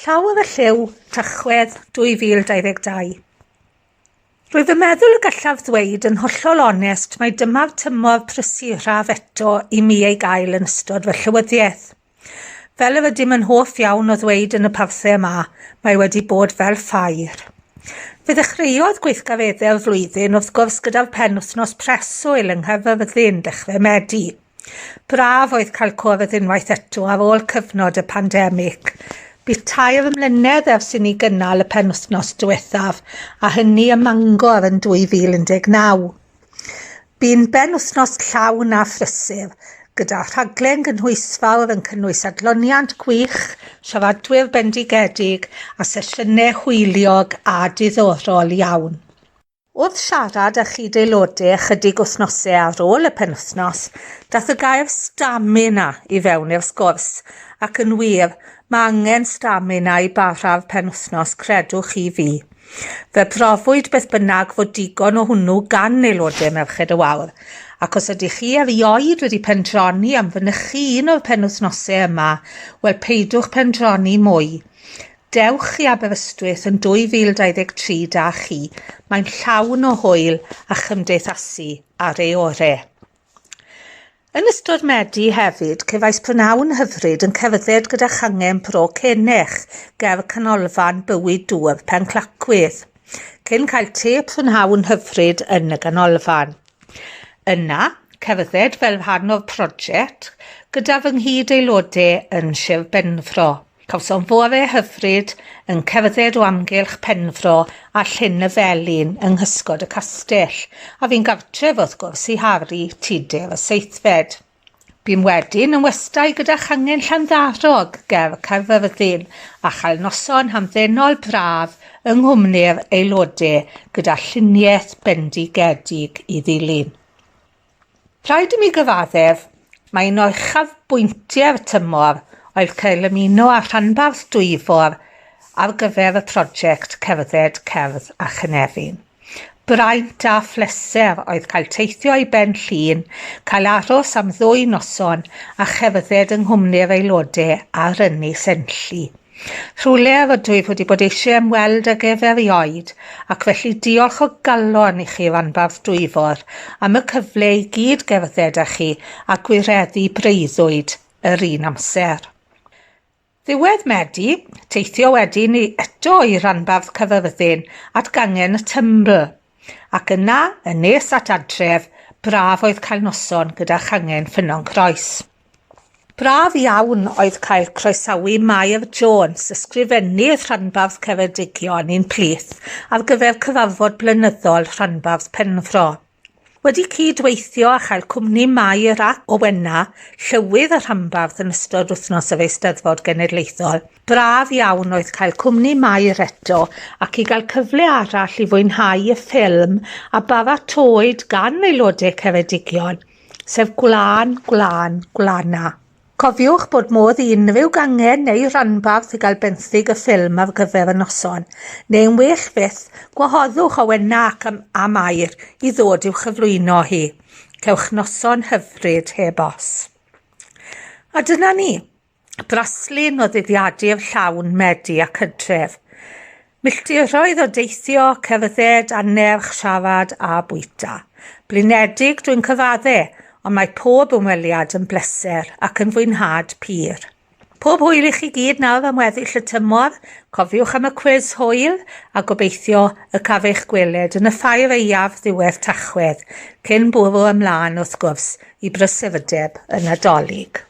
Llaw y Llyw, Tachwedd 2022. Rwyf yn meddwl y gallaf ddweud yn hollol onest mai dyma'r tymor prysuraf eto i mi ei gael yn ystod fy llywyddiaeth. Fel yr ydym yn hoff iawn o ddweud yn y parthau yma, mae wedi bod fel ffair. Fe ddechreuodd gweithgareddau'r flwyddyn wrth gwrs gyda'r penwythnos preswyl yng Nghaerfyrddin dechrau Medi. Braf oedd cael cwrdd unwaith eto ar ôl cyfnod y pandemig. Bu 3 mlynedd ers i ni gynnal y penwythnos diwethaf, a hynny ym Mangor yn 2019. Bu'n benwythnos llawn a phrysur, gyda rhaglen gynhwysfawr yn cynnwys adloniant gwych, siaradwyr bendigedig a sesiynau hwyliog a diddorol iawn. Wrth siarad â chyd-aelodau ychydig wythnosau ar ôl y penwythnos, daeth y gair stamina i fewn i'r sgwrs, ac yn wir, mae angen stamina i bara'r penwythnos, credwch chi fi. Fe brofwyd beth bynnag fod digon o hwnnw gan aelodau Merched y Wawr, ac os ydych chi erioed wedi pendroni am fynychu un o'r penwythnosau yma, wel peidwch pendroni mwy. Dewch i Aberystwyth yn 2023 da chi, mae'n llawn o hwyl a chymdeithasu ar ei orau. Yn ystod Medi hefyd, cefais prynhawn hyfryd yn cerdded gyda changen Bro Cenech ger Canolfan Bywyd Dŵr Penclacwydd, cyn cael te prynhawn hyfryd yn y ganolfan. Yna, cerdded fel rhan o'r prosiect gyda fy nghyd-aelodau yn Sir Benfro. Cawsom fore hyfryd yn cerdded o amgylch Penfro a Llyn y Felin yng nghysgod y castell, a fi'n gartref wrth gwrs i Harri Tudur y Seithfed. Bûm wedyn yn westai gyda changen Llanddarog ger Caerfyrddin a chael noson hamddenol braf yng nghwmni'r aelodau gyda lluniaeth bendigedig i ddilyn. Rhaid i mi gyfaddef, mae un o uchafbwyntiau'r tymor oedd cael ymuno â rhanbarth Dwyfor ar gyfer y prosiect Cerdded Cerdd a Chynefin. Braint a phleser oedd cael teithio i Ben Llŷn, cael aros am ddwy noson a cherdded yng nghwmni'r aelodau ar Ynys Enlli. Rhywle yr ydwyf wedi bod eisiau ymweld ag ef erioed, ac felly diolch o galon i chi Ranbarth Dwyfor am y cyfle i gyd gerdded â chi a gwireddu breuddwyd yr un amser. Ddiwedd Medi, teithio wedyn i eto i Ranbarth Caerfyrddin at gangen y Tymbl, ac yna, yn nes at adref, braf oedd cael noson gyda changen Ffynnon Croes. Braf iawn oedd cael croesawu Mair Jones, ysgrifennydd Rhanbarth Ceredigion, i'n plith ar gyfer cyfarfod blynyddol Rhanbarth Penfro. Wedi cyd-weithio a chael cwmni Mair ac Owenna, llywydd y rhanbarth yn ystod wythnos yr Eisteddfod Genedlaethol, braf iawn oedd cael cwmni Mair eto ac i gael cyfle arall i fwynhau y ffilm a baratowyd gan aelodau Ceredigion, sef Gwlân, Gwlân, Gwlana. Cofiwch bod modd i unrhyw gangen neu ranbarth i gael benthyg y ffilm ar gyfer y noson, neu'n well fyth, gwahoddwch Owenna ac a Mair i ddod i'w chyflwyno hi. Cewch noson hyfryd heb os. A dyna ni. Braslun o ddyddiadur llawn Medi ac Hydref. Milltiroedd o deithio, cerdded, annerch, siarad a bwyta. Blinedig dwi'n cyfadde, ond mae pob ymweliad yn bleser ac yn fwynhad pur. Pob hwyl i chi gyd nawr am weddill y tymor, cofiwch am y cwis hwyl a gobeithio y caf eich gweled yn y ffair aeaf ddiwedd Tachwedd, cyn bwrw ymlaen wrth gwrs i brysurdeb y Nadolig.